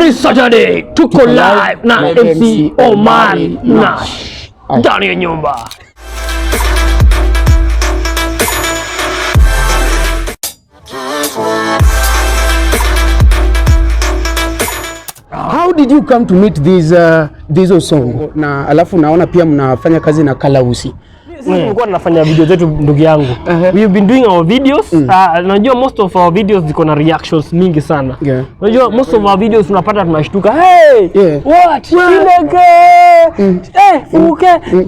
Every Saturday tuko live na MC Omar Nash ndani ya nyumba. How did you come to meet this Osongo? Na alafu naona pia mnafanya kazi na Kalausi. Sisi tulikuwa tunafanya video zetu, ndugu yangu. We've been doing our videos. Unajua most of our videos ziko na reactions mingi sana. Unajua most of our videos tunapata tunashtuka. Hey, what? Chineke! Hey, fuke.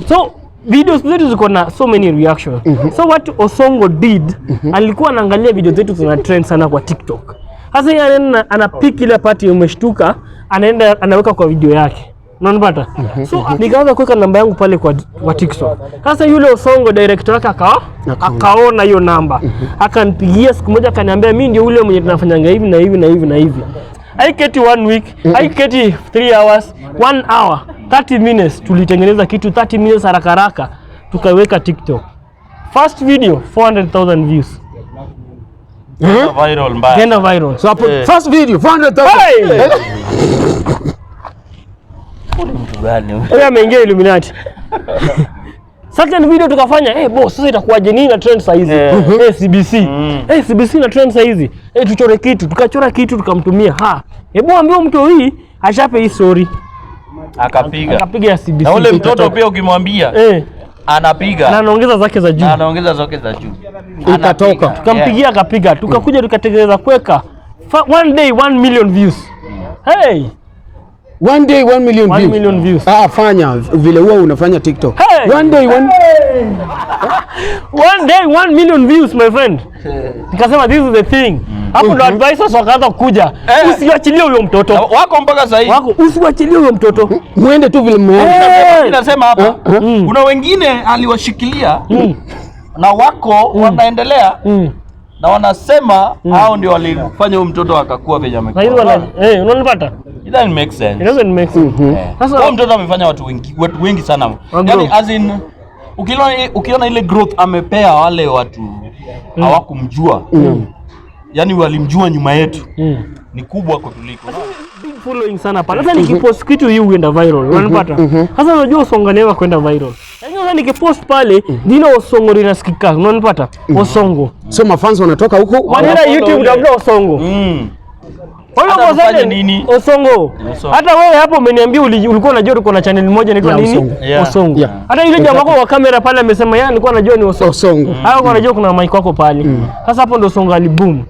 So videos zetu ziko na so many reactions. So what Osongo did, alikuwa anaangalia video zetu zina trend sana kwa TikTok. Sasa yeye anaenda anapick ile part umeshtuka, anaenda anaweka kwa video yake. Unanipata? So nikaanza kuweka namba yangu pale kwa TikTok. Sasa yule Osongo director wake akaona hiyo namba. Akanipigia siku moja akaniambia mimi ndio ule mwenye tunafanyanga hivi na hivi na hivi na hivi. Haiketi 1 week, haiketi 3 hours, 1 hour, 30 minutes tulitengeneza kitu 30 minutes haraka haraka tukaiweka TikTok. First video 400,000 views. Viral mbaya. Kenda viral. So hapo first video 400,000. Hey! Mtu gani huyu? Huyu ameingia Illuminati. Second video tukafanya, boss, sasa itakuwaje nini na trend saa hizi? CBC. CBC na trend saa hizi. Tuchore kitu, tukachora kitu tukamtumia. Ha. Hebu ambie mtu hii ashape hii story. Akapiga. Akapiga ya CBC. Na ule mtoto pia ukimwambia anapiga. Na anaongeza zake za juu. Na anaongeza zake za juu. Ikatoka. Tukampigia akapiga. Tukakuja tukatengeneza kweka. One day 1 million views. Hey! One day 1 million 1 views. million views. Fanya vile huwa unafanya TikTok. Hey! One day one One day 1 million views, my friend. Nikasema this is the thing. Hapo ndo advisors wakaanza kuja. Usiachilie huyo mtoto. Wako mpaka sasa hivi. Wako usiachilie huyo mtoto. Muende tu vile mmeenda. Mimi nasema hapa kuna wengine aliwashikilia na wako wanaendelea na wanasema hao ndio walifanya huyo mtoto akakua venye Na hizo amekuwa. wana unanipata? It doesn't make sense. It doesn't make sense. Sasa Huyo mtoto amefanya watu wengi sana. Yaani as in ukiona ile growth amepea wale watu hawakumjua. Yaani walimjua nyuma yetu. Ni kubwa kutuliko. Big following sana pale. Sasa nikipost kitu hii huenda viral. Unanipata? Sasa unajua Osongo never kwenda viral. Lakini sasa nikipost pale jina Osongo linasikika. Unanipata? Osongo. So mafans wanatoka huko. Wanaenda YouTube tafuta Osongo. Hata tufanye nini? Osongo. Hata wewe hapo umeniambia ulikuwa unajua uko na channel moja inaitwa nini? Osongo. Osongo. Hata yule jamaa wako wa kamera pale amesema yeye alikuwa anajua ni Osongo. Osongo. Hapo anajua kuna mic wako pale. Sasa hapo ndo Osongo aliboom.